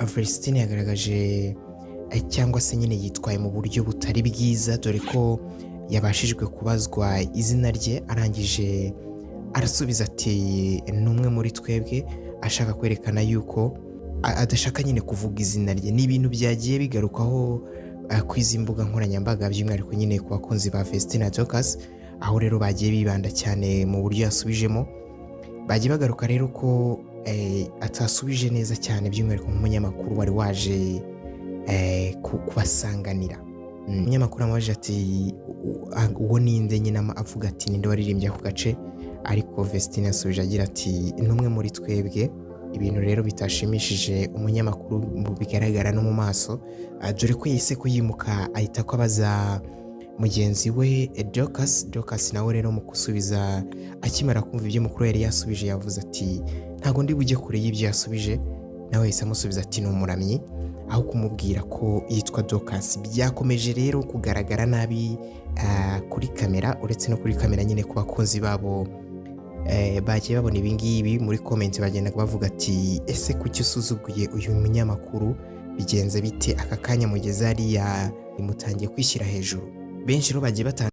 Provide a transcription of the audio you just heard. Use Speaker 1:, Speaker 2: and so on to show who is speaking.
Speaker 1: Vestine yagaragaje cyangwa se nyine yitwaye mu buryo butari bwiza, dore ko yabashijwe kubazwa izina rye, arangije arasubiza ati: "Ni umwe muri twebwe," ashaka kwerekana yuko adashaka nyine kuvuga izina rye. Ni ibintu byagiye bigarukwaho ku izi mbuga nkoranyambaga, by'umwihariko nyine ku bakunzi ba Vestine na Dorcas, aho rero bagiye bibanda cyane mu buryo yasubijemo. Bagiye bagaruka rero ko atasubije neza cyane, by'umwihariko nk'umunyamakuru wari waje kubasanganira. Umunyamakuru amubajije ati: "Uwo ninde?" Nyine avuga ati: "Ninde waririmbye ako gace?" Ariko Vestine yasubije agira ati: "Ni umwe muri twebwe." Ibintu rero bitashimishije umunyamakuru bigaragara no mu maso, dore ko yahise kuyimuka ahita ko abaza mugenzi we Dorcas. Dorcas nawe rero mu gusubiza, akimara kumva ibyo mukuru yari yasubije, yavuze ati: "Ntabwo ndi bujye kure y'ibyo yasubije." Nawe yahise amusubiza ati: "Ni umuramyi," aho kumubwira ko yitwa Dorcas. Byakomeje rero kugaragara nabi kuri kamera, uretse no kuri kamera nyine ku bakunzi babo bagiye babona ibingibi muri comment, bagendaga bavuga ati: "Ese kuki usuzuguye uyu munyamakuru? Bigenze bite? Aka kanya mugeze hariya mutangiye kwishyira hejuru." Benshi rero bagiye batanga